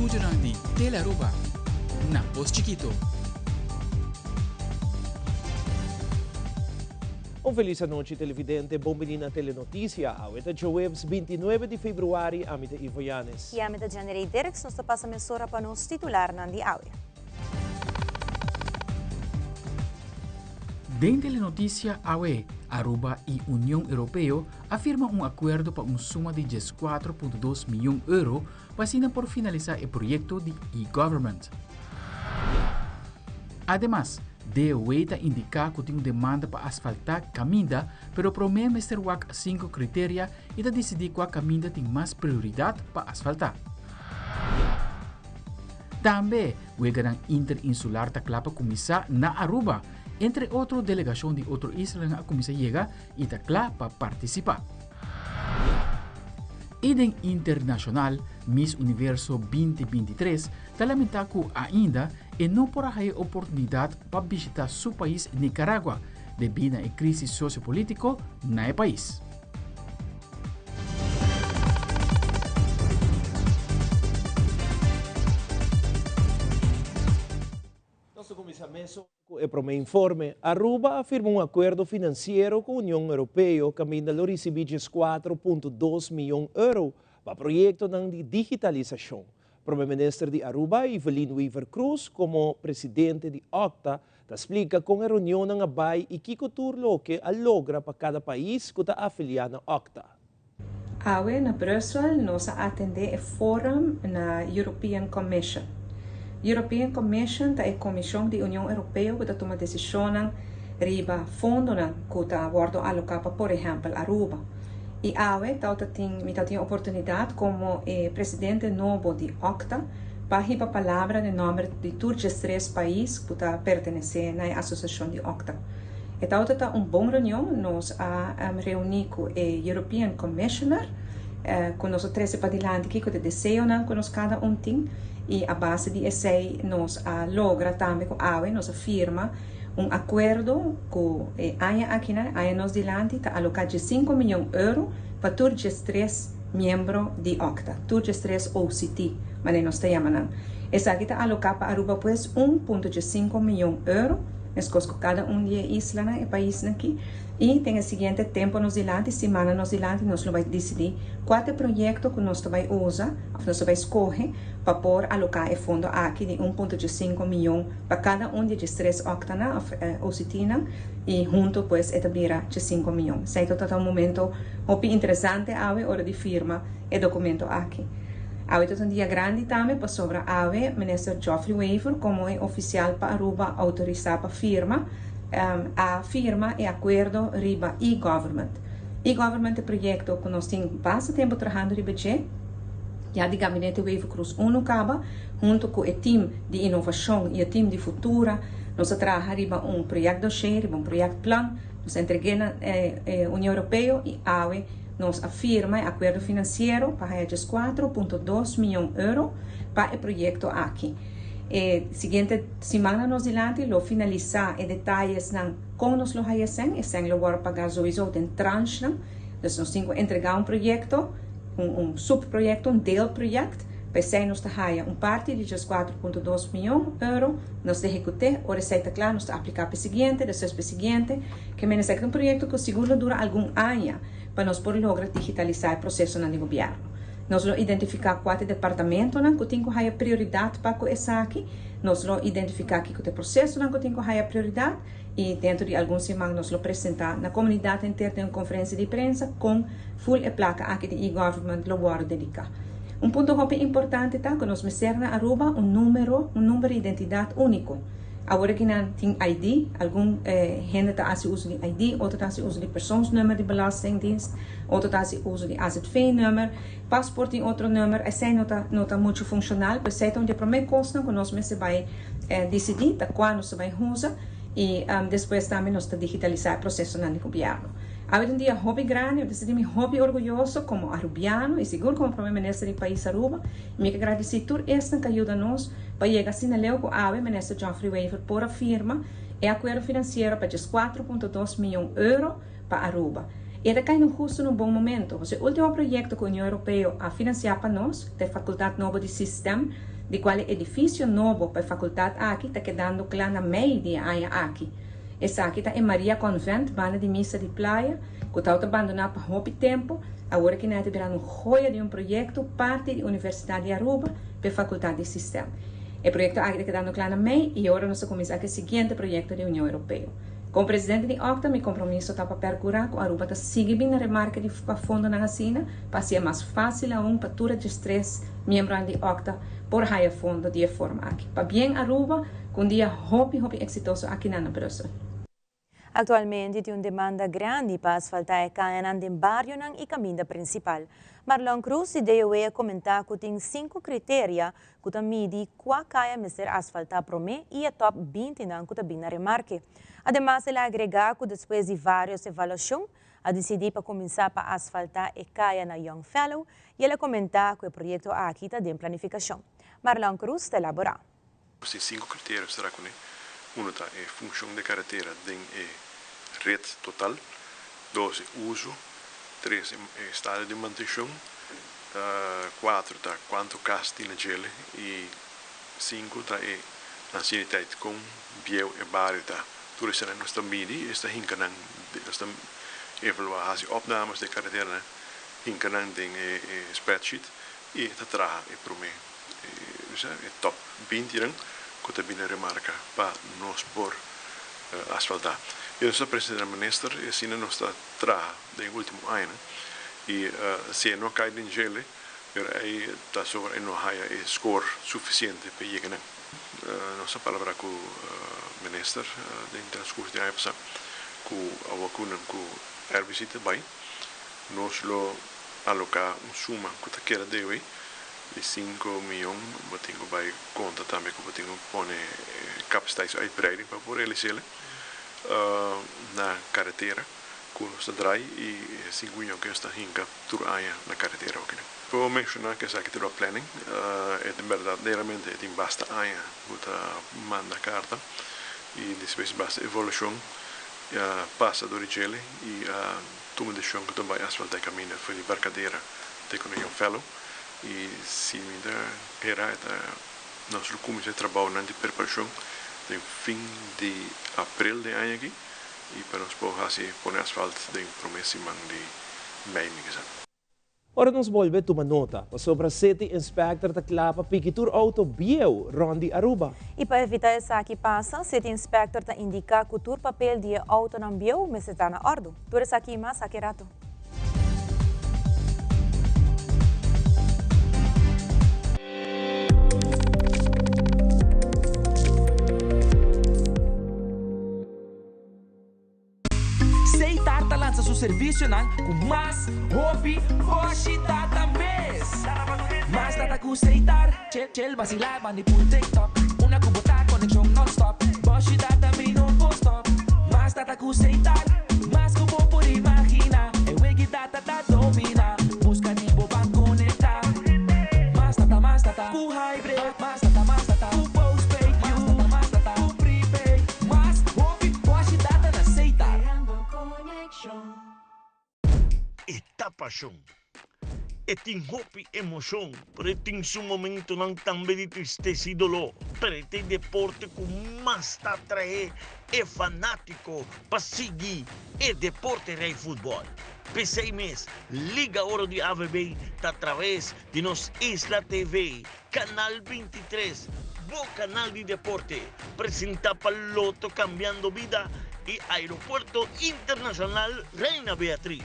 studionan di Telearuba na Pos Chikito. Un felis anochi televidente, bon bini na Telenoticia. Awe ta djoweps 29 di februari, ami ta Ivo Yanes. I ami ta Jenny Dirks, nos ta pasa mesora pa nos titularnan di awe. Den Telenoticia awe, Aruba y Union Europeo a firma un akuerdo pa un suma di 14.2 miyon euro pa asina por finalisá e proyekto di e-government. Ademas, DOW ta indiká ku tin un demanda pa asfaltá kaminda, pero promé mester wak sinku kriteria i ta disidí kua kaminda tin mas prioridat pa asfaltá. Tambe, weganan interinsular ta kla pa kuminsá na Aruba. Entre otro delegashon di otro islanan a kuminsá yega i ta kla pa partisipá. I den internashonal, Miss Universo 2023 ta lamentá ku ainda e no por a haya oportunidat pa bishitá su pais Nicaragua debí na e krísis sosiopolítiko na e pais. Nos ta kuminsá mesun ku e promé informe. Aruba a firma un akuerdo finansiero ku Union Europeo kaminda lo risibí 14.2 mion euro pa proyektonan di digitalisashon. Prome Minister di Aruba, Evelyn Wever-Croes, komo presidente di OCTA, ta splika kon e reunionnan a bai i kiko tur loke a logra pa kada pais ku ta afiliá na OCTA. Awe na Brussel nos a atende e forum na European Commission. European Commission ta e komishon di Union Europeo ku ta tuma desishonnan riba fondonan ku ta wòrdu aloká pa por ehèmpel Aruba. I awe tawata tin mi tabatin e oportunidat komo e presidente nobo di OCTA pa hiba palabra den nòmber di tur 13 pais ku ta pertenesé na e asosiashon di OCTA. E tawata ta un bon reunion, nos a reuni ku e European Commissioner, ku nos a trese padilanti kiko ta e deseonan ku nos kada un tin i a base di esei nos a logra tambe ku awe nos a firma un akuerdo ku e aña akinan, aña nos dilanti, ta aloká 15 miyon euro pa tur 13 miembro di OCTA, tur 13 OCT, manera nos ta yama nan. Esaki ta aloká pa Aruba pues 1.5 miyon euro. Meskos ku kada un di e islanan, e paisnan aki. I den e siguiente tempu nos dilanti, simannan nos dilanti, nos lo bai disidí kua ta e proyekto ku nos ta bai usa òf nos ta bai skohe pa por aloká e fondo aki di 1.5 mion pa kada un di e 13 òktanan òf OCTnan i huntu pues e ta bira 5 mion. Esei ta ta un momento hopi interesante awe ora di firma e dokumento aki. Awe ta un dia grandi tambe pasobra awe Minister Geoffrey Wever komo e ofisial pa Aruba outorisá pa firma a firma e akuerdo riba e-government. E-government ta e proyekto ku nos tin basta tempu trahando riba dje, ya di Gabinete Wever-Croes uno kaba huntu ku e tim di inovashon i e tim di Futura nos a traha riba un proyektdossier, riba un proyektplan, nos a entreg'é na Union Europeo i awe Nos a firma e akuerdo finansiero pa haya 14.2 mion euro pa e proyekto aki. E siguiente simannan nos dilanti lo finalisá e detayesnan kon nos lo haya esèn. Esèn lo wòrdu pagá souiso den transhnan. Dus nos tin ku entregá un proyekto, un subproyekto, un deelproject. Pa esei nos ta haya un parti di 14.2 mion euro. Nos ta ehekut'é. Ora esei ta kla nos ta apliká pa e siguiente, despues pa e siguiente. Ke mene esaki ta un proyekto ku sigur lo dura algun aña pa nos por logra digitalisá e prosesonan di gobièrnu. Nos lo identifiká kua ta e departamentonan ku tin ku haya prioridat pa ku esaki. Nos lo identifiká kiko ta e prosesonan ku tin ku haya prioridat i dentro di algun siman nos lo presentá na komunidat henter den un konferensia di prensa kon ful e plaka aki di e-government lo wòrdu dediká. Un punto hopi importante ta ku nos mester na Aruba un número, un number di identidat úniko. Awor aki nan tin ID, algun hende ta hasi uso di ID, otro ta hasi uso di persoonsnummer di belastingdienst, otro ta hasi uso di AZV-nummer, paspoort tin otro nummer, esei no ta no ta muchu funshonal, p'esei ta un di e promé kosnan ku nos mester bai disidí ta kua nos ta bai usa i despues tambe nos ta digitalisá e prosesonan di gobièrnu. Awe ta un dia hopi grandi, mi ta sinti mi hopi orguyoso komo arubiano i sigur komo prome minister di pais Aruba i mi ke gradisí tur esnan ku a yuda nos Pa yega asina leu ku awe Minister Geoffrey Wever por a firma e akuerdo finansiero pa 14.2 mion euro pa Aruba. I e ta kai no hustu na un bon momento, pasobra e ultimo proyekto ku Union Europeo a finansiá pa nos ta e Fakultat Nobo di Sistem, di kual e edifisio nobo pa e fakultat aki ta kedando kla na mei di e aña aki. Esaki ta e Maria Convent banda di Misa di Playa, ku tabata bandoná pa hopi tempu, awor aki nan ta birando un joya di un proyekto parti di Universidat di Aruba pa e Fakultat di Sistem. E proyekto aki ta kedando kla na mei i ora nos ta kuminsá ku e siguiente proyekto di Union Europeo. Komo presidente di OCTA mi kompromiso ta pa perkurá ku Aruba ta sigui bin na remarke di pa fondonan asina pa hasié mas fásil aun pa tur e diestres miembronan di OCTA por haya fondo di e forma aki. Pabien Aruba ku un dia hopi hopi eksitoso akinan na Brussel. Aktualmente tin un demanda grandi pa asfaltá e kayanan den barionan i kaminda prinsipal. Marlon Cruz di DOW a komentá ku tin sinku kriteria ku ta midi kua kaya mester asfaltá promé i e tòp bintinan ku ta bin na remarke. Ademas el a agregá ku despues di vários evaluashon a disidí pa kuminsá pa asfaltá e kaya na Young Fellow i el a komentá ku e proyekto aki ta den planifikashon. Marlon Cruz ta elaborá. Nos tin sinku kriterio sera kuné. Uno ta e funshon di karetera den e ret total, dos e uso, tres e estado di mantenshon, kuater ta kuantu kas tin na djele i sinku ta e ansieniteit, kon bieu e bario ta. Tur eseinan nos ta midi i nos ta hinka nan, nos ta evaluá, hasi opnames di e kareteranan, hinka nan den e spreadsheet i ta traha e promé. E top bintinan ku ta bini remarka pa nos por asfaltá. I nos ta presentá na minister i asina nos ta traha den e último añanan. I si e no kai den djele, pero ei ta sobra e no haya e skor sufisiente pa e yega nan. Nos a palabrá ku minister den transkurso di aña pasá ku awor ku nan ku RBC ta bai, nos lo aloká un suma ku ta keda debe Di sinku miyon bo tin ku bai konta tambe ku bo tin ku pone kapasiteitsuitbreiding pa por realis'el na karetera ku nos ta drai i e sinku miyon ku nos ta hinka tur aña na karetera okinan. Por menshoná ku esaki ta riba planning, e ta berdaderamente e tin basta aña ku ta manda karta i despues basta evaluashon a pasa dor di djele i a tuma desishon ku ta bai asfaltá e kaminda for di Barkadera te ku na Youngfellow. I si mi ta hera e ta nos lo kuminsá e trabounan di preparashon den fin di aprel den aña aki i pa nos por hasi pone asfalt den promé siman di mei mi kisa. Ora nos bolbe tuma nota, pasobra City Inspector ta kla pa piki tur auto bieu rond di Aruba. I pa evita esaki pasa, City Inspector ta indica cu tur papel di e autonan bieu mester ta na ordo. Tur esaki i mas aki rato. Seitar ta lansa su servisionan ku mas hopi boshi data mes. Mas data ku Seitar, chel basilá bandi pul TikTok. Una ku bo ta konekshon nonstop, boshi data mi no por stop. Mas data ku Seitar, mas ku bo por imaginá. E wegi data ta dominá, buska di bo ban konektá. Mas data, mas data ku hybrid, mas data, mas data ku postpaid, mas data, mas data ku prepaid. Mas hopi boshi data na Seitar. E ta pashon. E tin hopi emoshon, pero e tin su momentonan tambe di tristesa i doló. Pero e ta e deporte ku mas ta atraé e fanátiko pa sigui e deporte rei futbòl. P'esei mes, Liga Oro di AVB ta atraves di nos Isla TV, Kanal 23, bo kanal di deporte, presentá pa Lotto Cambiando Bida i Aeropuerto Internacional Reina Beatriz.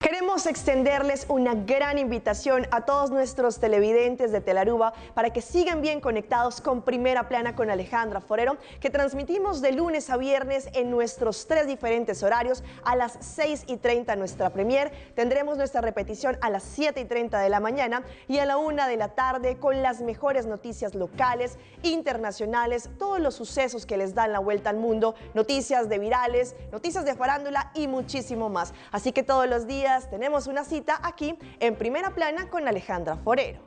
Queremos extenderles una gran invitación a todos nuestros televidentes de Telaruba para que sigan bien conectados con Primera Plana con Alejandra Forero, que transmitimos de lunes a viernes en nuestros tres diferentes horarios a las 6 y 30 nuestra premier. Tendremos nuestra repetición a las 7 y 30 de la mañana y a la 1 de la tarde con las mejores noticias locales, internacionales, todos los sucesos que les dan la vuelta al mundo, noticias de virales, noticias de farándula y muchísimo más. Así que todos los días tenemos una cita aquí en Primera Plana con Alejandra Forero.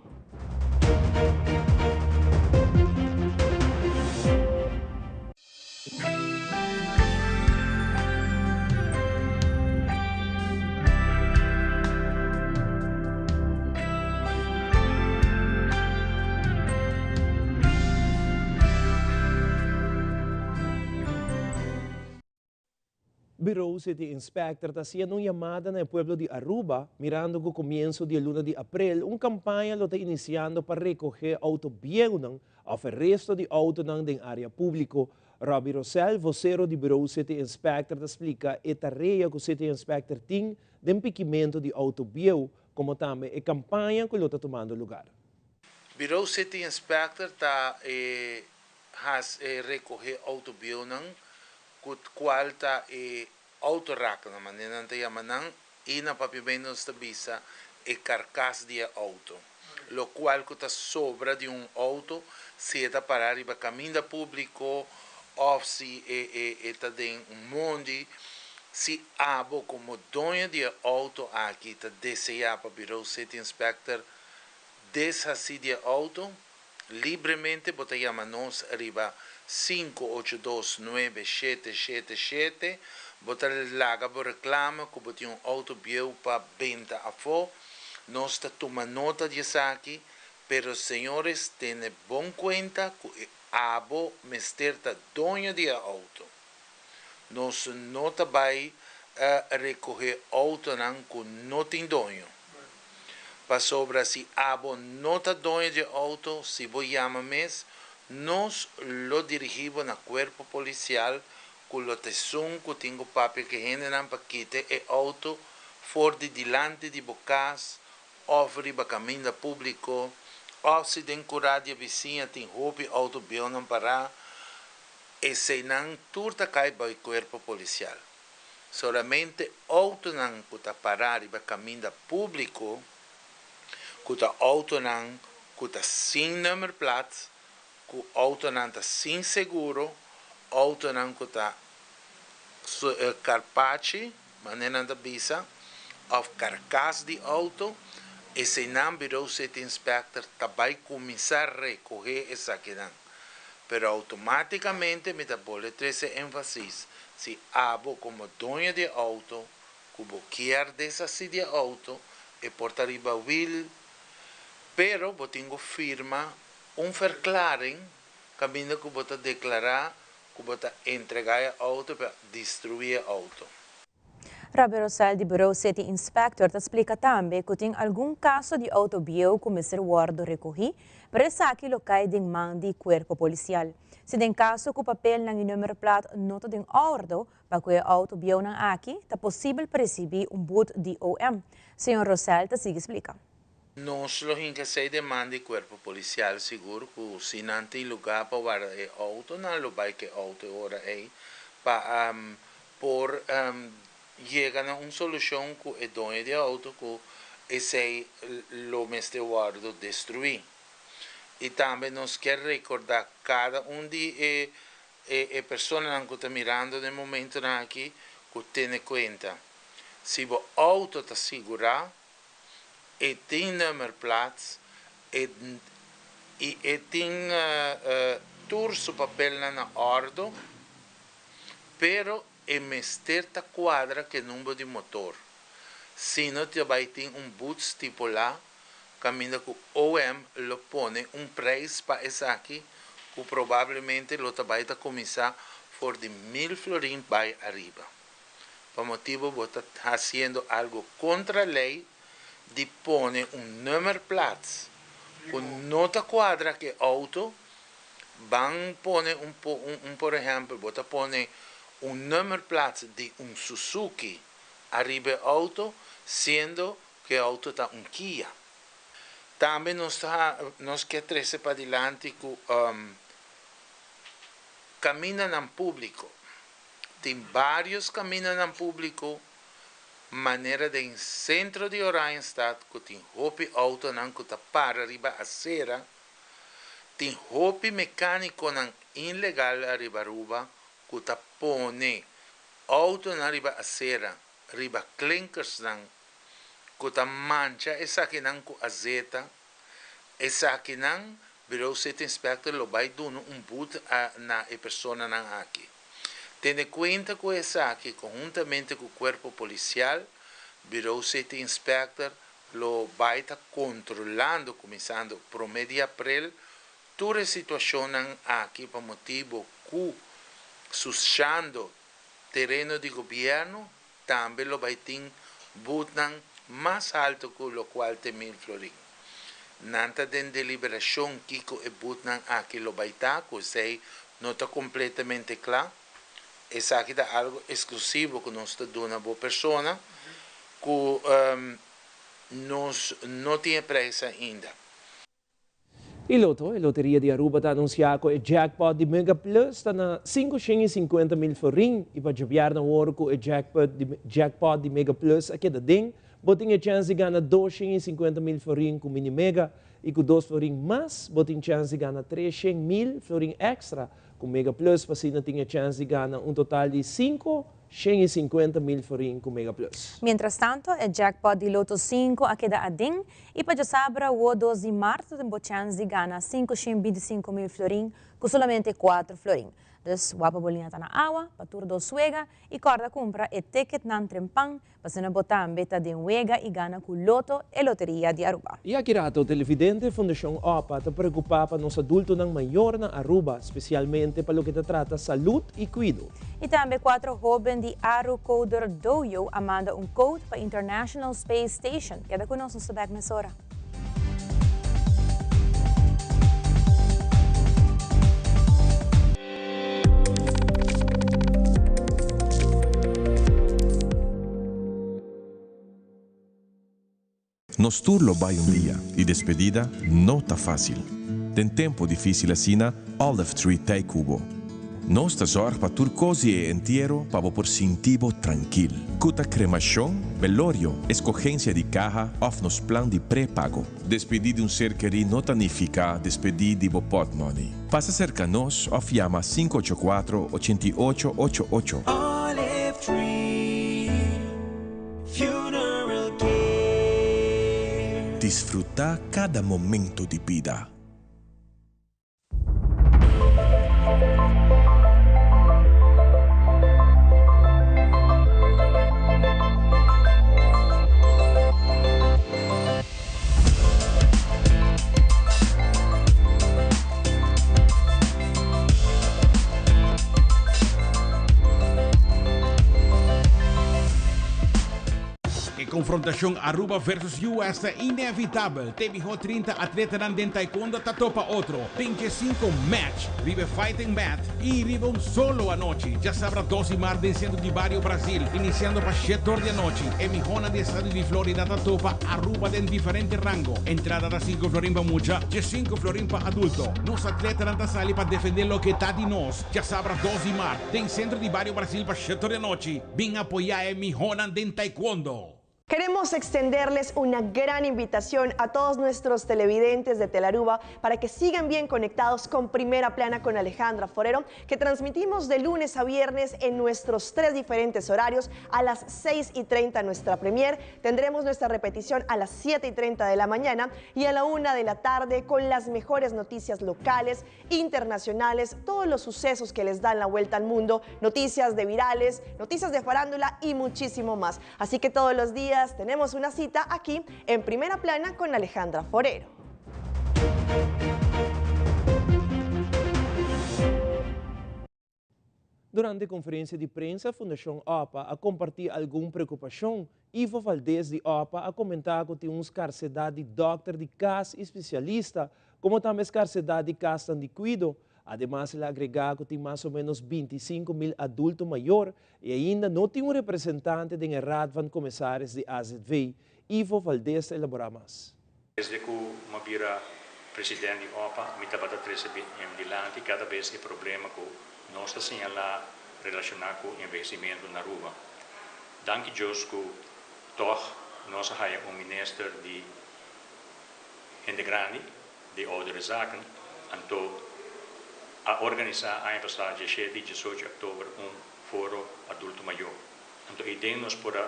Bureau City Inspector ta haciendo un yamada na pueblo di Aruba, mirando cu comienso di luna di april, un campaña lo ta iniciando pa recoge auto bieu of resto di auto den area publico. Robbie Rossell, vocero di Bureau City Inspector, ta splica e tarea cu City Inspector tin den pikimento di auto bieu, como tambe e campaña cu ta tumando luga. Bureau City Inspector ta recoge auto bieu nan, cual ta e autorack na manera nan ta yama nan y na papiamento nos ta bisa e carcas di auto. Lo cual cu ta sobra di un auto, si ta para riba caminda publico of si e ta den un mondi, si abo como doño di auto aki ta desea pa Bureau City Inspector deshaci di auto, libremente bo ta yama nos riba 5829777, bo ta laga bo reclamo cu bo tin un auto bieu pa benta afo, nos ta tuma nota di esaki, pero señores, tene bon cuenta cu abo mester ta doño di auto. Nos no ta bay recoge auto nan cu no tin doño. Pasobra si abo no ta doño di auto, si bo yama mes, nos lo dirigi bo na cuerpo policial cu lo ta esun cu tin cu papia cu hendenan pa kita e auto for di dilanti di bo cas of riba caminda publico of si den cura di bisiña tin hopi auto bieu nan para, eseynan tur ta cay bay cuerpo policial. Solamente auto nan cu ta para riba caminda publico, cu ta auto nan cu ta sin nummerplaat, cu auto nan ta sin seguro, auto nan cu ta carpachi, manera nan ta bisa, of carcas di auto, eseynan Bureau City Inspector ta bay cuminsa recoge esakinan. Pero automaticamente mi ta bolbe trece enfasis, si abo como doño di auto, cu bo kier deshaci di auto, e por ta riba wiel, pero bo tin cu firma un verklaring, caminda cu bo ta declara cu bo ta entrega e auto pa destrui e auto. Robbie Rossell di Bureau City Inspector ta splica tambe cu tin algun caso di auto bieu cu mester wordo recogi, pero esaki lo cay den man di cuerpo policial. Si den caso cu papel nan y nummerplaat no ta den orde, pa cu e auto bieu nan aki, ta posibel pa ricibi un boete di OM. Señor Rossell ta sigui splica. Nos lo hinca esey den man di cuerpo policial sigur cu si nan tin luga pa warda e auto, nan lo bay cu e auto ora ey pa por yega na un solucion cu e doño di auto cu esey lo mester wordo destrui. Y tambe nos kier recorda cada un di e personanan cu ta mirando den momento aki cu tene cuenta. Si bo auto ta segura, e tin nummerplaat, y e tin tur su papel na orde, pero e mester ta cuadra cu number di motor. Si no te bay tin un boete stipula, caminda cu OM lo pone un prijs pa esaki, cu probablemente lo ta bay ta cuminsa for di 1000 florin bay ariba. Pa motibo bo ta haciendo algo contra ley di pone un nummerplaat cu no ta cuadra cu auto, ban pone un, por ehempel, bo ta pone un nummerplaat di un Suzuki ariba auto, siendo cu e auto ta un Kia. Tambe nos kier trece padilanti cu camindanan publico. Tin varios camindanan publico, manera den centro di Oranjestad, cu tin hopi autonan cu ta para riba acera, tin hopi mecaniconan ilegal ariba Aruba, cu ta pone autonan riba acera, riba klinkersnan, cu ta mancha esakinan cu azeta, esakinan, Bureau City Inspector lo bay duna un boete na e personanan aki. Tene cuenta cu esaki, conhuntamente cu cuerpo policial, Bureau City Inspector lo bay ta controlando, cuminsando prome di april, tur e situacion aki pa motibo cu sushando. Tereno di gobièrnu tambe lo bai tin butnan mas haltu ku lokual te mil florin. Nan ta den deliberashon kiko e butnan aki lo bai ta, ku esei no ta kompletamente kla. Esaki ta algu eksklusivo ku nos ta duna bo persona ku nos no tin e preis ainda. E Lotto, e loteria di Aruba ta anuncia cu e jackpot di Mega Plus ta na 550 mil florin y pa djabièrnè awor cu e jackpot di jackpot di Mega Plus a keda den, bo tin e chance di gana 250 mil florin cu Mini Mega y cu dos florin mas bo tin chance di gana 300 mil florin extra cu Mega Plus pa asina tin e chance di gana un total di 550 mil florin cu Mega Plus. Mientrastanto e jackpot di Lotto 5 a keda aden y pa djasabra awo 2 di maart ta tin bo chance di gana 525 mil florin cu solamente 4 florin. Dus wapa bo liña ta na awa pa tur dos wega y corda cumpra e ticketnan trempan pa asina bo tambe ta den wega y gana cu Lotto e loteria di Aruba. Y aki rato, televidente, Fundacion opa ta preocupa pa nos adultonan mayor na Aruba, specialmente pa loke ta trata salud y cuido. Y tambe cuatro hoben di Arucoder Dojo a manda un code pa International Space Station. Keda cu nos, nos ta bek mesora. Nos tur lo bai un dia y despedida no ta facil. Den tempo dificil asina, Olive Tree t'ey cu bo. Nos ta zorg pa tur cos di e entiero pa bo por sinti bo trankil. Cu ta cremacion, velorio, escogencia di caha of nos plan di pre-pago. Despedi di un ser keri no ta nifica despedi di bo potmoney. Pasa cerca nos of yama 584 88 88. Olive Tree Funeral Care. Disfruta cada momento di bida. E konfrontashon Aruba versus US ta inevitabel. Te mihó 30 atletanan den taekwondo ta topa otro den dje sinku match riba e fighting mat i riba un solo anochi. Djasabra 2 di mart den sentro di bario Brazil, inisiando pa shete or di anochi, e mihónan di estado di Florida ta topa Aruba den diferente rango. Entrada ta sinku florin pa mucha, dje sinku florin pa adulto. Nos atletanan ta sali pa defendé loke ta di nos. Djasabra 2 di mart den sentro di bario Brazil pa shete or di anochi. Bin apoyá e mihónan den taekwondo! Queremos extenderles una gran invitación a todos nuestros televidentes de Telaruba para que sigan bien conectados con Primera Plana con Alejandra Forero, que transmitimos de lunes a viernes en nuestros tres diferentes horarios a las 6:30 nuestra premier. Tendremos nuestra repetición a las 7:30 de la mañana y a la 1 de la tarde con las mejores noticias locales, internacionales, todos los sucesos que les dan la vuelta al mundo, noticias de virales, noticias de farándula y muchísimo más. Así que todos los días tenemos una cita aquí en Primera Plana con Alejandra Forero. Durante conferencia di prensa, Fundacion OPA a comparti algun preocupacion. Ivo Valdez di OPA a comenta cu tin un scarsedad di dokter di cas y specialista, como tambe scarsedad di casnan di cuido. Ademas, el a agrega cu tin mas o menos 25 mil adulto mayor y ainda no tin un representante den e Raad van Commissaris di AZV. Ivo Valdez ta elabora mas. Desde cu m'a bira president di opa, mi tabata trece dilanti cada bes e problema cu nos ta señala relaciona cu envehecimento na Aruba. Danki Dios cu toch nos a haya un minister di hende grandi, di oudere zaken, anto a organisa aña pasa 17 y 18 october un foro adulto mayor. Anto eyden nos por a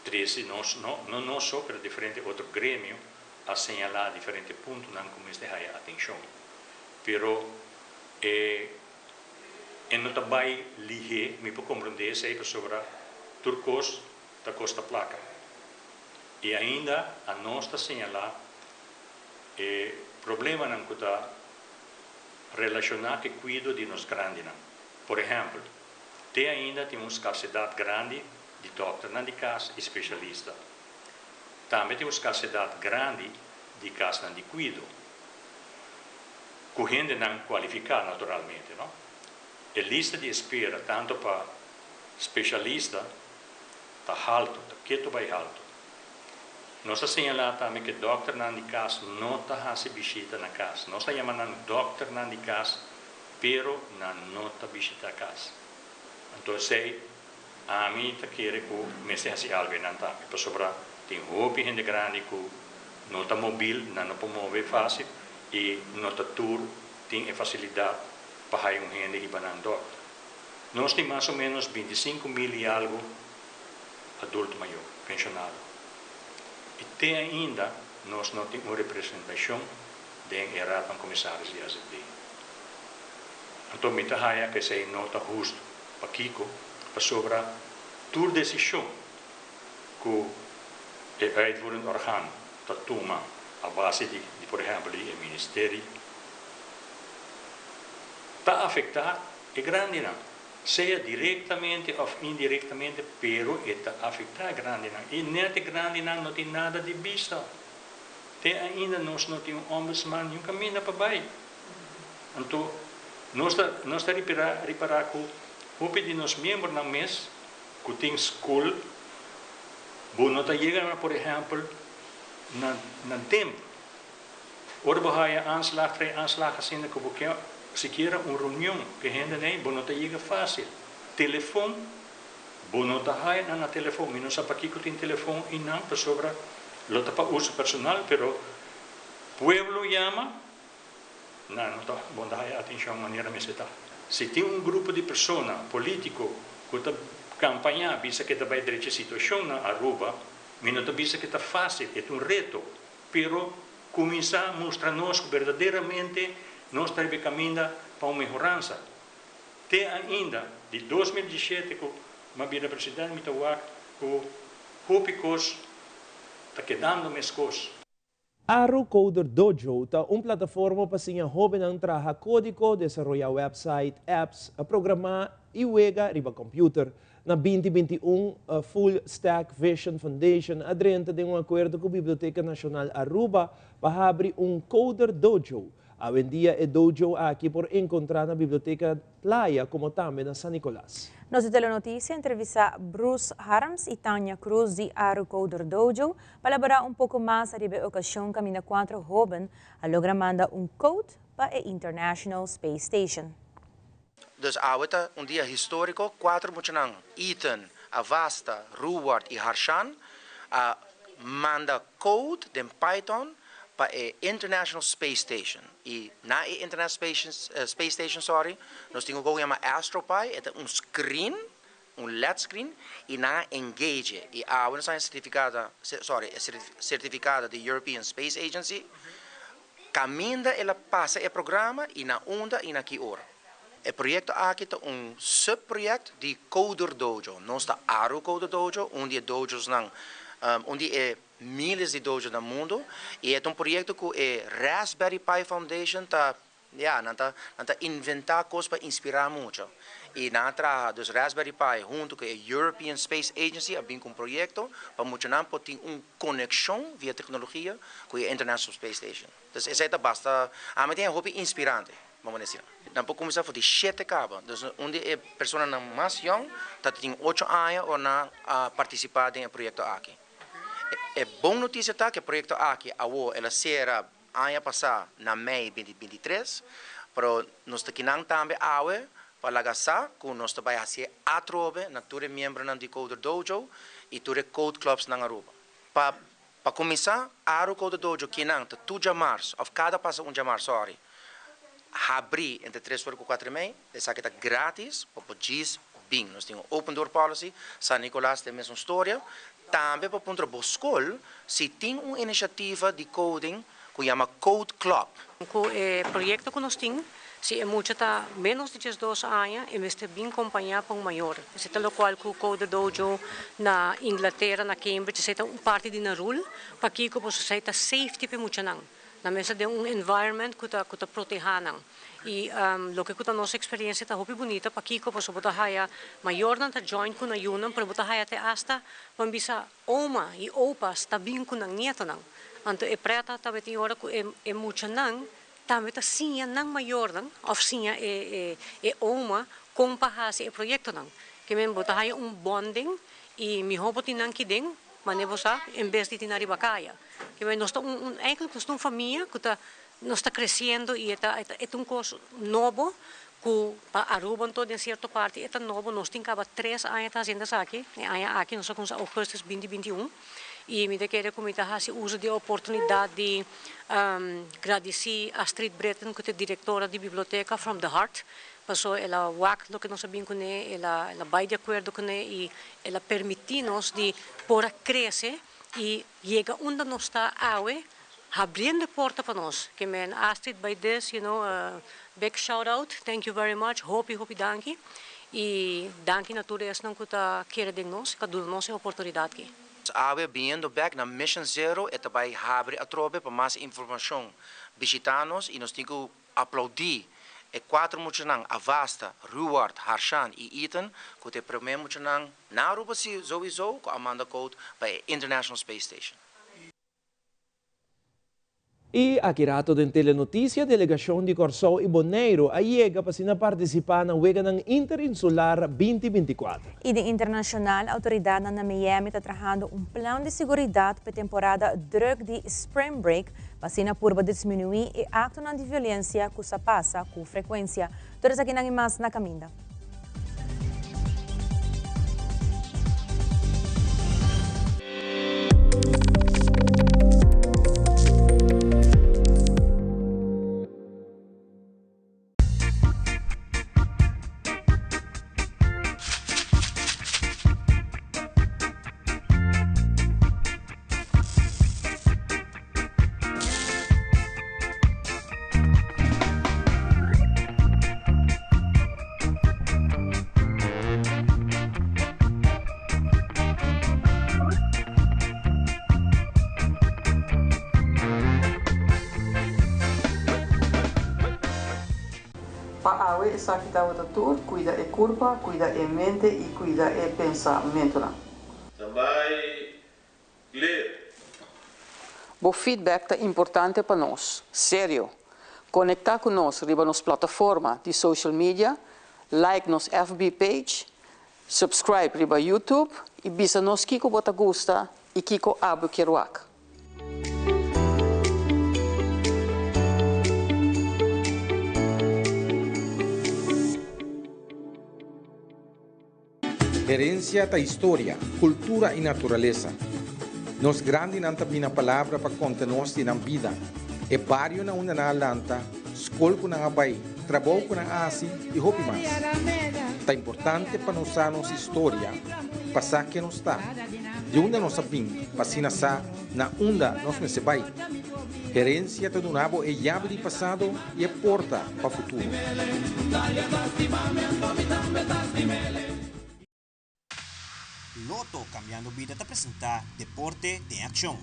trece nos, no, no nos so, pero diferente otro gremio a señala diferente puntonan cu mester haya atencion. Pero e e no ta bay lihe, mi por comprende esey pasobra tur cos ta costa placa. Y ainda a nos ta señala e problemanan cu ta relaciona cu e cuido di nos grandinan. Por ehempel. Te ainda tin un skarsedat grandi di dòkternan di kas i spesialista. Tambe tin un skarsedat grandi di kasnan di kuido. Ku hendenan kualifiká naturalmente, no? E lista di espera tantu pa spesialista ta haltu, ta ketu bai haltu. Nos a señalá tambe ku e dòkternan di kas no ta hasi bishita na kas. Nos ta yama nan dòkternan di kas, pero nan no ta bishitá kas. Anto esei ami ta kere ku mester hasi algu einan tambe, pasobra tin hopi hende grandi ku no ta mobil, nan no por move fásil i no ta tur tin e fasilidat pa haya un hende hiba nan dòkter. Nos tin mas o ménos 25 mil i algu adulto mayó, penshonado. I te ainda nos no tin un representashon den e Raad van Commissaris di AZB. Anto mi ta haya ku esei no ta hustu. Pakiko? Pasobra tur desishon ku e uitvoerend orgaan ta tuma a base di, por ehèmpel, di e ministerio, ta afektá e grandinan, sea direktamente òf indirektamente, pero e ta afektá e grandinan. I nèt e grandinan no tin nada di bisa. Te ainda nos no tin un ombudsman ni un kaminda pa bai. Anto nos ta ripará ku hopi di nos miembronan mes ku tin skol, bo no ta yega na, por ehèmpel, na tempu. Ora bo haya aanslag, trae aanslag asina ku bo ke sikiera un reunion ku hende nei, bo no ta yega fásil. Telefòn, bo no ta haya nan na telefòn. Mi no sa pakiko tin telefòn einan, pasobra lo ta pa uso personal, pero pueblo yama, nan no ta bo no ta haya atenshon manera mester ta. Si tin un grupo di persona polítiko ku ta kampañá bisa ku ta bai drecha situashon na Aruba, mi no ta bisa ku ta fásil, e ta un reto, pero kuminsá mustra nos ku berdaderamente nos ta riba e kaminda pa un mehoransa. Te ainda di 2017 ku m'a bira presidente mi ta wak ku hopi kos ta kedando meskos. Aru Coder Dojo ta un plataforma pa siña hóbennan traha kódigo, desaroyá website, apps, programá i wega riba kòmpiuter. Na 2021, Full Stack Vision Foundation a drenta den un akuerdo ku Biblioteka Nashonal Aruba pa habri un Coder Dojo. Awendia e dojo aki por enkontrá na Biblioteka Playa komo tambe na San Nicolas. Nos Telenotisia a entrevistá Bruce Harms i Tanya Cruz di Aru Coder Dojo pa elaborá un poko mas riba e okashon kaminda kuater hóben a logra manda un code pa e International Space Station. Dus awe ta un dia históriko, kuater muchanan, Ethan, Avasta, Ruward i Harshan, a manda code den Python pa e International Space Station. I na e International Space Station, sorry, nos tin un ku yama AstroPi, e ta un screen, un LED screen, i nan a engage. I awe nos a sertifikado, sorry, sertifikado di European Space Agency, kaminda el a pasa e programa i na unda i na ki ora. E proyekto aki ta un subproject di Coder Dojo. Nos ta Aru Coder Dojo, un di e dojosnan, un di e míles di dojo na mundu. I e ta un proyekto ku e Raspberry Pi Foundation ta, ja, nan ta inventá kos pa inspirá mucha. I nan a traha, dus Raspberry Pi huntu ku e European Space Agency a bin ku un proyekto pa muchanan por tin un konekshon via teknologia ku e International Space Station. Dus esei ta basta, ami ta hopi inspirante, ban bisa. Nan por kuminsá for di 7 kaba. Dus un di e personanan mas yòn ta tin 8 aña òf nan a partisipá den e proyekto aki. E bon notisia ta ku e proyekto aki awor el a sera aña pasá na mei 2023, pero nos ta akinan tambe awe pa laga sa ku nos ta bai hasi atrobe na tur e miembronan di Coder Dojo i tur e Code Clubs na Aruba. Pa kuminsá, Aru Coder Dojo akinan ta tur djamars, òf kada pasa un djamars, sorry, habri entre 3 or ku 4:30, esaki ta gratis, pa djis bin. Nos tin un open door policy, San Nicolas tin mesun storia. Tambe pa puntra bo skol, si tin un inisiativa di coding ku yama Code Club. Ku e proyekto ku nos tin, si e mucha ta ménos di 12 aña, e mester bin kompañá pa un mayor. Esei ta lokual ku Code Dojo na Inglatera, na Cambridge, esei ta un parti di nan rule, pakiko, pasobra esei ta safety pa muchanan. Nan mester den un environment ku ta ku ta protehá nan. I loke ku ta nos eksperensia ta hopi bunita pakiko pasobra bo ta haya mayornan ta join ku nan yunan pero bo ta haya te asta bo bisa oma i opas ta bin ku nan nietonan. Anto e preta tabatin ora ku e e muchanan tambe ta siña nan mayornan òf siña e e e oma kon pa hasi e proyektonan. Ke men bo ta haya un bonding i mihó bo tin nan kiden Mane bo sa, en bes di tin ariba kaya. Ke nos ta un un eigenlijk nos ta un famia ku ta nos ta kresiendo i e ta e ta un kos nobo ku pa Aruba anto den sierto parti e ta nobo. Nos tin kaba tres aña ta hasiendo esaki, e aña aki nos a kuminsá ougùstus binti binti un i mi ta kere ku mi ta hasi uso di e oportunidat di gradisí Astrid Britten ku ta e direktora di biblioteka from the heart Paso el a wak loke nos a bin kuné, el a el a bai di akuerdo kuné i el a permití nos di por a krese i yega unda nos ta awe, habriendo e porta pa nos. Ke men Astrid by this, you know, a big shout out, thank you very much, hopi hopi danki i danki na tur esnan ku ta kere den nos, ku a duna nos e oportunidat aki. Awe biniendo bek na Mission Zero e ta bai habri atrobe pa mas informashon. Bishita nos i nos tin ku Aplaudí e kuater muchanan Avasta, Ruward, Harshan i Ethan ku ta e promé muchanan na Aruba si souiso ku a manda code pa e International Space Station. I aki rato den Telenotisia delegashon di Kòrsou i Boneiru a yega pa asina partisipá na Weganan Interinsular 2024. I den internashonal outoridatnan na Miami ta trahando un plan di seguridat pa e temporada drùk di Spring Break Pa asina purba disminuí e aktonan di violensia ku sa pasa ku frekuensia. Tur esakinan i mas na kaminda. Pa awe esaki tabata tur, cuida e curpa, cuida e mente y cuida e pensamentonan. Tambay clear. Bo feedback ta importante pa nos. Serio! Conecta cu nos riba nos plataforma di social media, like nos FB page, subscribe riba YouTube y bisa nos kico bo ta gusta y kico abo kier wak. Herencia ta historia, cultura y naturalesa. Nos grandinan ta bina palabra pa conta nos di nan bida, e bario na unda nan a lanta, scol cu nan a bay, trabou cu nan a haci y hopi mas. Ta importante pa nos sa nos historia pa sa ken nos ta, di unda nos a bin pa asina sa na unda nos mester bay. Herencia ta duna bo e yabi di pasado y e porta pa futuro. Lotto Cambiando Bida ta presenta Deporte den Accion.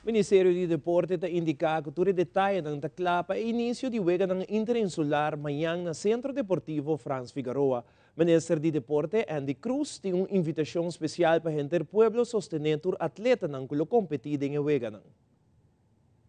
Ministerio di Deporte ta indiká ku tur e detayenan ta kla pa e inisio di weganan interinsular mañan na Sentro Deportivo Frans Figaroa. Minister di Deporte Endy Croes tin un invitashon spesial pa henter pueblo sostené tur atletanan ku lo kompetí den e weganan.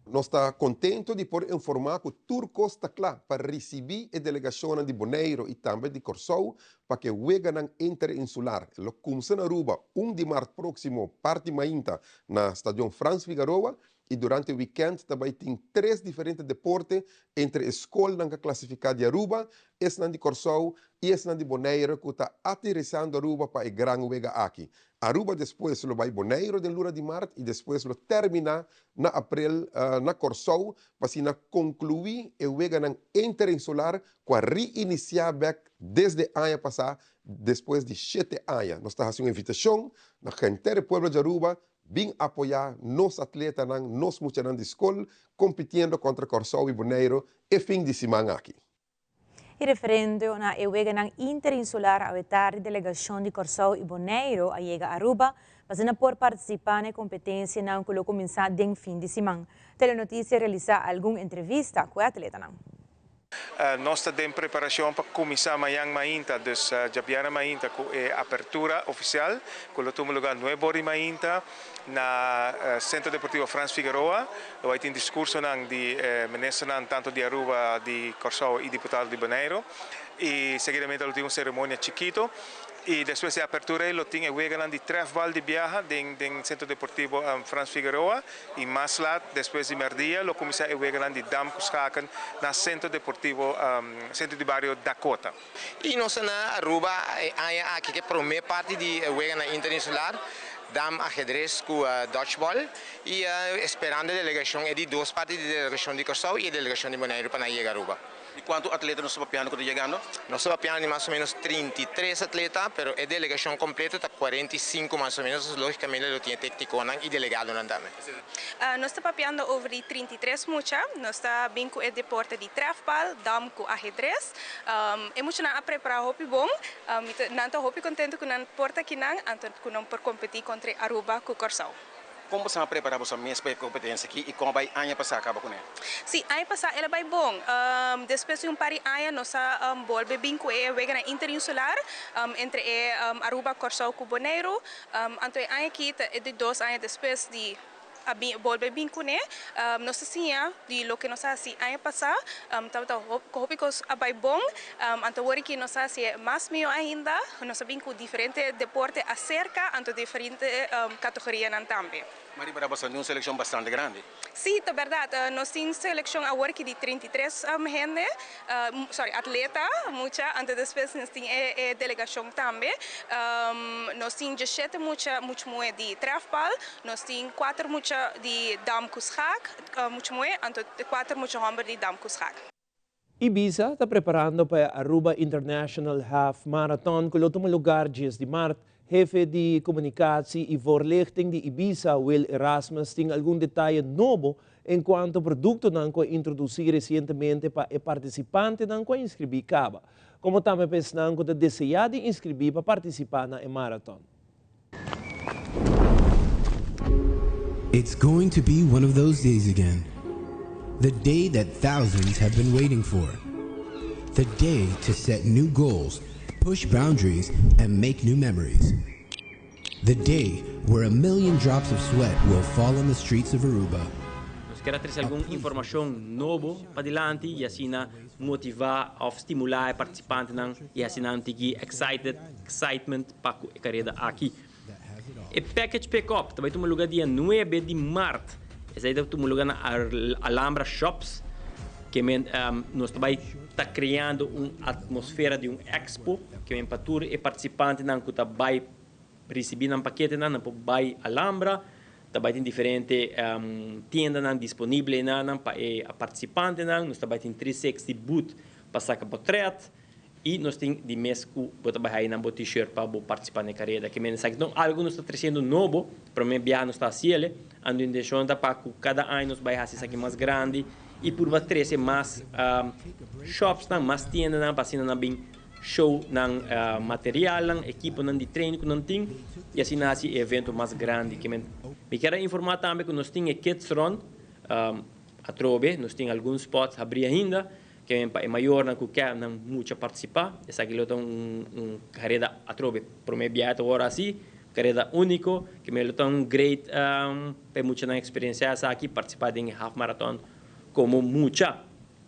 Nos ta contento di por informa cu tur cos ta cla pa ricibi e delegacionnan di Boneiro y tambe di Corsou pa cu e weganan interinsular lo cumsa na Aruba un di maart proximo parti mainta na Stadion Frans Figaroa y durante weekend ta bay tin tres diferente deporte entre e scolnan ca clasifica di Aruba, esnan di Corsou y esnan di Boneiro cu ta aterizando Aruba pa e gran wega aki. Aruba despues lo bai Boneiro den luna di mart y despues lo termina na aprel na Corsou pa asina conclui e weganan interinsular cu a reinicia bek desde aña pasa despues di shete aña. Nos ta haci un invitacion na henter e pueblo di Aruba bin apoya nos atletanan, nos muchanan di scol compitiendo contra Corsou y Boneiro e fin di siman aki. E referendo na e weganan interinsular awe tardi delegacion di Corsou y Boneiro a yega Aruba pa asina por participa na e competencianan cu lo cuminsa den fin di siman. Telenoticia a realisa algun entrevista cu e atletanan. Nos ta den preparacion pa cuminsa mañan mainta, dus djabièrnè mainta cu e apertura oficial cu lo tuma lugar nuebe ora di mainta na Centro Deportivo Frans Figueroa. Lo bay tin discursonan di e ministernan tanto di Aruba, di Corsou y diputado di Boneiro y seguidamente lo tin un ceremonia chikito. Y despues di apertura ey lo tin e weganan di trefbal di biaha den den Centro Deportivo Frans Figueroa y mas laat despues di merdia lo cuminsa e weganan di dam cu schaken na Centro Deportivo Centro di Bario Dakota. Y nos ta na Aruba e aña aki cu e prome parti di e weganan interinsular, dam, ajedrez cu dodgeball y esperando e delegacion e di dos parti di delegacion di Corsou y e delegacion di Boneiru pa nan yega Aruba. Di kuantu atleta nos ta papiando ku ta yegando? Nos ta papiando di mas o menos 33 atleta, pero e delegashon kompleto ta 45 mas o menos, dus logikamente lo tin e teknikonan i delegadonan tambe. Nos ta papiando over di 33 mucha, nos ta bin ku e deporte di trèfbal, dam ku ahedres. E muchanan a prepará hopi bon, mi ta nan ta hopi kontento ku nan por ta akinan, anto ku nan por kompetí kontra Aruba ku Kòrsou. Kon boso a prepara boso mes pa e kompetensia aki i kon a bai aña pasá kaba kuné? Sí, aña pasá el a bai bon. Despues di un par di aña nos a bolbe bin ku e weganan interinsular entre e Aruba, Kòrsou ku Boneiru. Anto e aña aki ta e di dos aña despues di a bin bolbe bin kuné. Nos ta siña di loke nos a hasi aña pasá. Tabata hopi kos a bai bon. Anto awor aki nos a hasi e mas mihó ainda. Nos a bin ku diferente deporte aserka, anto diferente kategorianan tambe. Ma riba ta un selekshon bastante grandi. Sí, ta bèrdat. Nos tin selekshon awor aki di 33 hende, sorry, atleta, mucha, anto despues nos tin e delegashon tambe. Nos tin diesshete mucha mucha muhé di trèfbal, nos tin kuater mucha di dam ku schaak, mucha muhé, anto kuater mucha hòmber di dam ku schaak. Ibiza ta preparando pa e Aruba International Half Marathon cu lo tuma lugar dies di maart. Hefe di Comunicatie y Voorlichting di Ibiza, Will Erasmus, tin algun detaye nobo en cuanto productonan cu a introduci recientemente pa e participantenan cu a inscribi caba, como tambe pa esnan cu ta desea di inscribi pa participa na e marathon. It's going to be one of those days again. The day that thousands have been waiting for. The day to set new goals, push boundaries, and make new memories. The day where a million drops of sweat will fall on the streets of Aruba. Nos kier a trece algun informacion nobo padilanti y asina motiva of stimula e participantenan y haci nan tigi excited, excitement pa cu e careda aki. E package pick up ta bay tuma luga dia nuebe di maart. Esey ta tuma luga na Alhambra Shops. Ke men nos ta bay ta creando un atmosfera di un expo ke men pa tur e participantenan cu ta bay ricibi nan paketenan nan por bay Alhambra. Ta bay tin diferente tiendanan disponible enanan pa e participantenan. Nos ta bay tin 360 booth pa saca potret. Y nos tin di mes cu bo ta bay haya nan bo t-shirt pa bo participa na e careda. Ke mende esaki ta algo nos ta treciendo nobo, prome biaha nos ta haciele, anto intencion ta pa cu cada aña nos bay haci esaki mas grandi y purba trece mas shopsnan, mas tiendanan pa asina nan bin show nan materialnan, equiponan di train cu nan tin y asina haci e evento mas grandi. Ke mende mi kier a informa tambe cu nos tin e kids run atrobe, nos tin algun spots habri ainda. Ke men pa e mayornan ku ke nan mucha partisipá, esaki lo ta un un kareda atrobe promé biaha ta wòrdu hasi, kareda úniko, ke men lo ta un great pa e muchanan eksperensiá esaki, partisipá den e half marathon komo mucha.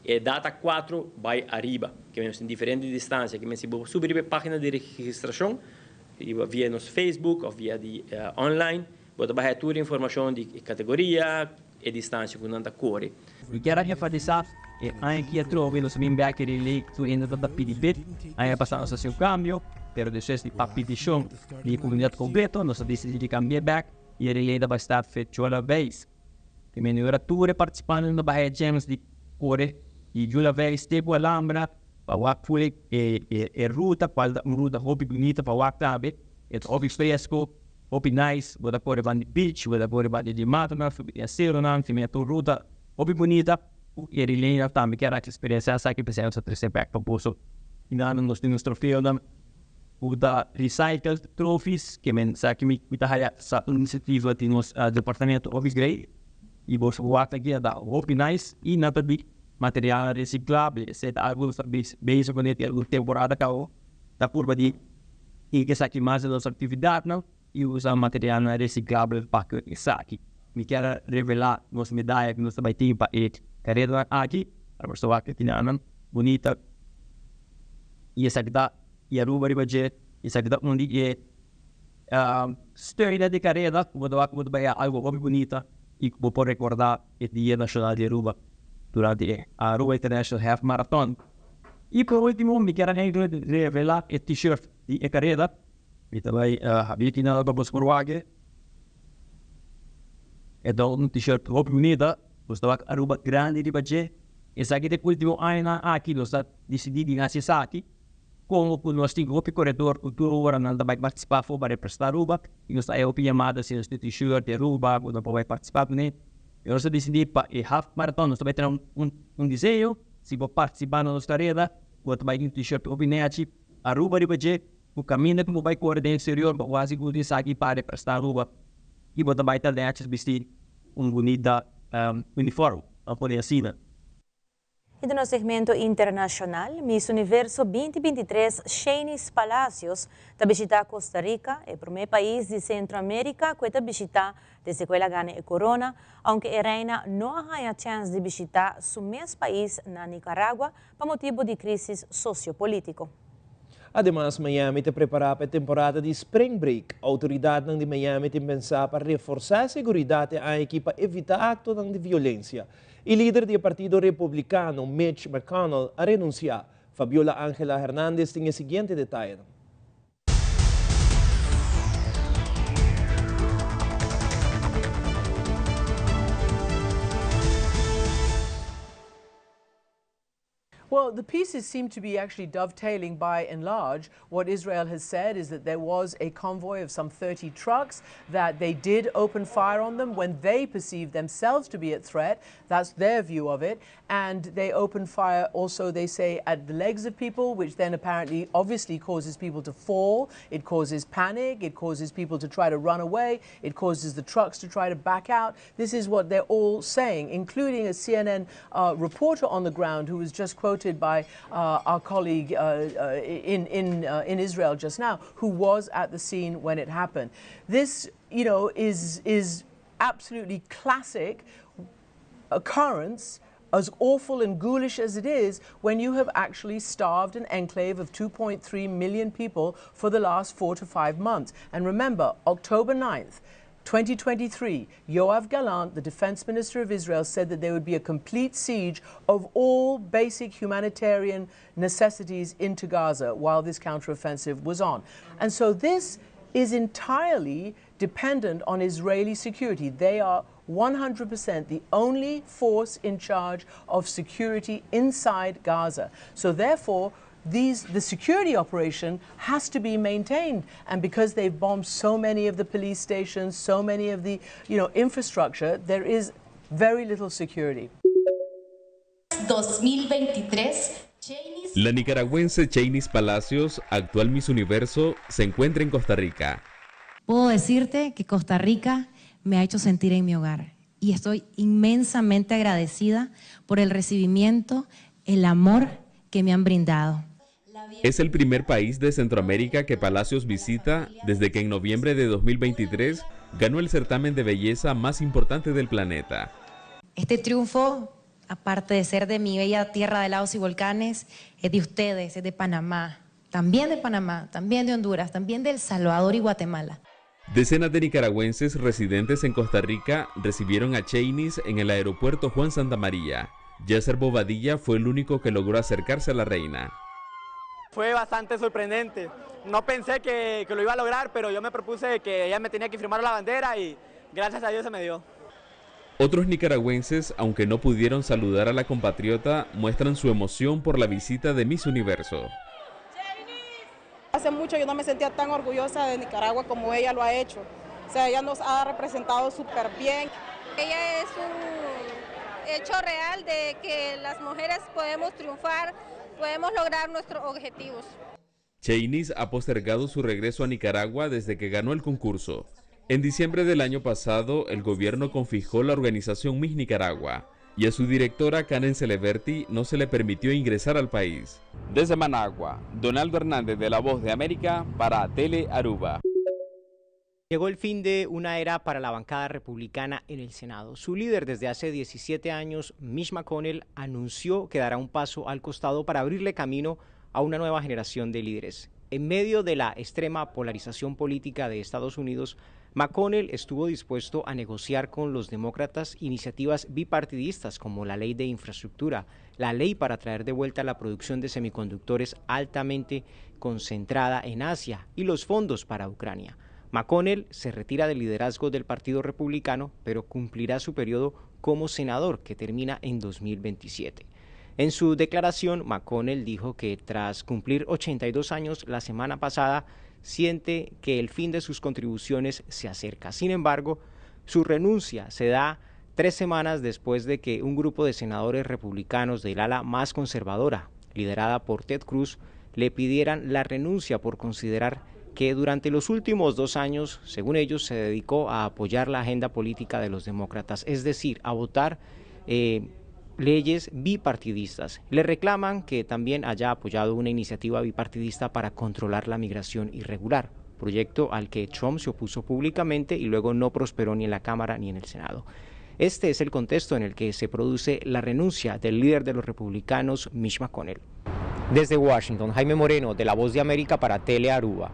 E data kuatro bai ariba, ke men nos tin diferente distansia, ke men si bo subi riba e página di registrashon riba via nos Facebook òf via di online, bo ta bai haña tur e informashon di e kategoria, e distancia cu nan ta core. Mi kier a enfatisa e aña aki atrobe nos a bin bek e relay tur hende tabata pidi bid. Aña pasa nos a haci un cambio, pero despues di pa peticion di e comunidad completo nos a dicidi di cambia bek y e relay ta bay start fechola veis. Te mende ora tur e participantenan ta baha e chens di core di Jula Veis te cu Alhambra pa wak full e ruta cual ta un ruta hopi bunita pa wak tambe, e ta hopi fresco. Hopi nice, bo ta kore banda di beach, bo ta kore banda di matanan, subi den seronan, tin mira tur ruta hopi bunita. Ku e relay tambe kier a eksperensiá esaki p'esei nos a trese bèk pa boso. I nan nos tin nos trofeonan ku ta recycled trophies ke men esaki mi ta haya sa inisiativa di nos departamento hopi great i boso wak aki a ta hopi nice i nan ta di material resiklabel esei ta algu nos ta bezig kuné di algun temporada kaba ta purba di hinka esaki mas den nos aktividatnan. I usa materialnan resiklabel pa ku esaki. Mi kier a revelá nos medaya ku nos ta bai tin pa e karedanan aki. Ora bo ta wak e tinanan bunita i esaki ta i Aruba riba dje. Esaki ta un di e steunnan di kareda ku bo ta wak ku bo ta bai algu hopi bunita i ku bo por rekordá e Dia Nashonal di Aruba durante e Aruba International Half Marathon. I por ultimo mi kier a revelá e t-shirt di e kareda. Mi ta bai habri ki nada pa bos por wak e. E ta un t-shirt hopi bunita. Bos ta wak Aruba grandi riba dje. Esaki ta e ultimo añanan aki nos ta disidi di hasi esaki. Como cu nos tin hopi coredor cu tur ora nan ta bai participa afo pa representa Aruba y nos ta haya hopi yamada si nos tin t-shirt di Aruba cu nan por bai participa cune. Y nos ta disidi pa e half marathon nos ta bai traha un diseño si bo participa na nos careda bo ta bai tin un t-shirt hopi nechi Aruba riba dje. Ku kaminda ku bo bai kore den eksterior bo wasi ku esaki pa representá Aruba i bo ta bai ta nètjes bistí un bunita uniform, a pone asina. I den nos segmento internashonal, Miss Universo 2023 Sheynnis Palacios ta bishitá Costa Rica, e promé pais di Sentro Amérika ku e ta bishitá desde ku el a gana e korona, ounke e reina no a haña chèns di bishitá su mes pais na Nicaragua pa motibu di krísis sosiopolítiko. Ademas, Miami ta prepará pa e temporada di Spring Break. Outoridatnan di Miami tin pensá pa reforsá e seguridat e aña aki pa evitá aktonan di violensia. E lider di e partido Republikano, Mitch McConnell, a renunsiá. Fabiola Angela Hernandez tin e siguiente detayenan. Well, the pieces seem to be actually dovetailing by and large. What Israel has said is that there was a convoy of some 30 trucks, that they did open fire on them when they perceived themselves to be at threat. That's their view of it. And they opened fire also, they say, at the legs of people, which then apparently obviously causes people to fall. It causes panic. It causes people to try to run away. It causes the trucks to try to back out. This is what they're all saying, including a CNN reporter on the ground who was just quoted by our colleague in, in, in Israel just now, who was at the scene when it happened. This, you know, is, is absolutely classic occurrence as awful and ghoulish as it is, when you have actually starved an enclave of 2.3 million people for the last four to five months. And remember, October 9th, 2023, Yoav Gallant, the defense minister of Israel, said that there would be a complete siege of all basic humanitarian necessities into Gaza while this counteroffensive was on. And so this is entirely dependent on Israeli security. They are 100% the only force in charge of security inside Gaza. So therefore, these, the security operation has to be maintained. And because they've bombed so many of the police stations, so many of the you know, infrastructure, there is very little security. 2023 La nicaragüense Sheynnis Palacios, actual Miss Universo, se encuentra en Costa Rica. Puedo decirte que Costa Rica me ha hecho sentir en mi hogar y estoy inmensamente agradecida por el recibimiento, el amor que me han brindado. Es el primer país de Centroamérica que Palacios visita desde que en noviembre de 2023 ganó el certamen de belleza más importante del planeta. Este triunfo, aparte de ser de mi bella tierra de lagos y volcanes, es de ustedes, es de Panamá, también de Panamá, también de Honduras, también de El Salvador y Guatemala. Decenas de nicaragüenses residentes en Costa Rica recibieron a Sheynnis en el aeropuerto Juan Santa María. Yasser Bobadilla fue el único que logró acercarse a la reina. Fue bastante sorprendente. No pensé que, que lo iba a lograr, pero yo me propuse que ella me tenía que firmar la bandera y gracias a Dios se me dio. Otros nicaragüenses, aunque no pudieron saludar a la compatriota, muestran su emoción por la visita de Miss Universo. Hace mucho yo no me sentía tan orgullosa de Nicaragua como ella lo ha hecho. O sea, ella nos ha representado súper bien. Ella es un, hecho real de que las mujeres podemos triunfar, podemos lograr nuestros objetivos. Chainis ha postergado su regreso a Nicaragua desde que ganó el concurso. En diciembre del año pasado, el gobierno confijó la organización Miss Nicaragua y a su directora Karen Celeberti no se le permitió ingresar al país. Desde Managua, Donaldo Hernández de La Voz de América para Tele Aruba. Llegó el fin de una era para la bancada republicana en el Senado. Su líder desde hace 17 años, Mitch McConnell, anunció que dará un paso al costado para abrirle camino a una nueva generación de líderes. En medio de la extrema polarización política de Estados Unidos, McConnell estuvo dispuesto a negociar con los demócratas iniciativas bipartidistas como la ley de infraestructura, la ley para traer de vuelta la producción de semiconductores altamente concentrada en Asia y los fondos para Ucrania. McConnell se retira del liderazgo del Partido Republicano, pero cumplirá su periodo como senador, que termina en 2027. En su declaración, McConnell dijo que tras cumplir 82 años la semana pasada, siente que el fin de sus contribuciones se acerca. Sin embargo, su renuncia se da 3 semanas después de que un grupo de senadores republicanos del ala más conservadora, liderada por Ted Cruz, le pidieran la renuncia por considerar que durante los últimos 2 años, según ellos, se dedicó a apoyar la agenda política de los demócratas, es decir, a votar leyes bipartidistas. Le reclaman que también haya apoyado una iniciativa bipartidista para controlar la migración irregular, proyecto al que Trump se opuso públicamente y luego no prosperó ni en la Cámara ni en el Senado. Este es el contexto en el que se produce la renuncia del líder de los republicanos, Mitch McConnell. Desde Washington, Jaime Moreno, de La Voz de América para Tele Aruba.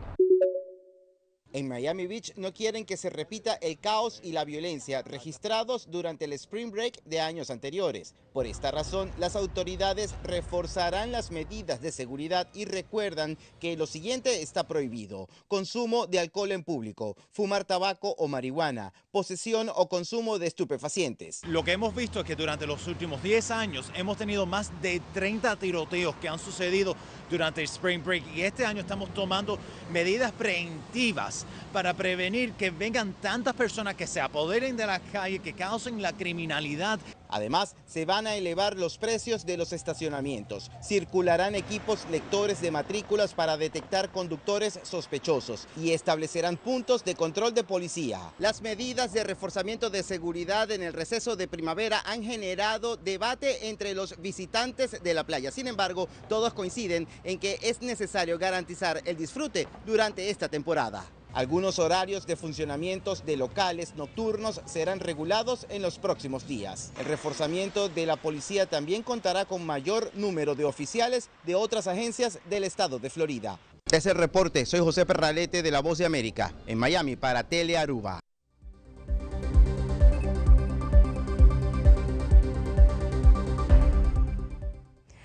En Miami Beach no quieren que se repita el caos y la violencia registrados durante el Spring Break de años anteriores. Por esta razón, las autoridades reforzarán las medidas de seguridad y recuerdan que lo siguiente está prohibido: consumo de alcohol en público, fumar tabaco o marihuana, posesión o consumo de estupefacientes. Lo que hemos visto es que durante los últimos 10 años hemos tenido más de 30 tiroteos que han sucedido durante el Spring Break y este año estamos tomando medidas preventivas para prevenir que vengan tantas personas que se apoderen de la calle, que causen la criminalidad. Además, se van a elevar los precios de los estacionamientos. Circularán equipos lectores de matrículas para detectar conductores sospechosos y establecerán puntos de control de policía. Las medidas de reforzamiento de seguridad en el receso de primavera han generado debate entre los visitantes de la playa. Sin embargo, todos coinciden en que es necesario garantizar el disfrute durante esta temporada. Algunos horarios de funcionamientos de locales nocturnos serán regulados en los próximos días. El reforzamiento de la policía también contará con mayor número de oficiales de otras agencias del estado de Florida. Es el reporte. Soy José Perralete de La Voz de América, en Miami para Tele Aruba.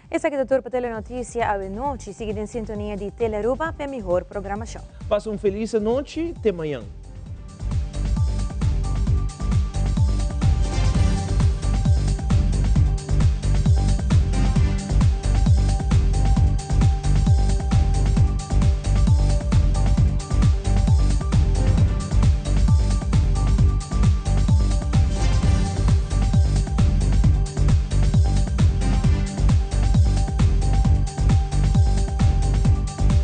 Esaki ta tur pa Telenoticia awe nochi. Sigui den sintonia di Tele Aruba pa mihor programacion. Pasa un feliz nochi. Te mañan.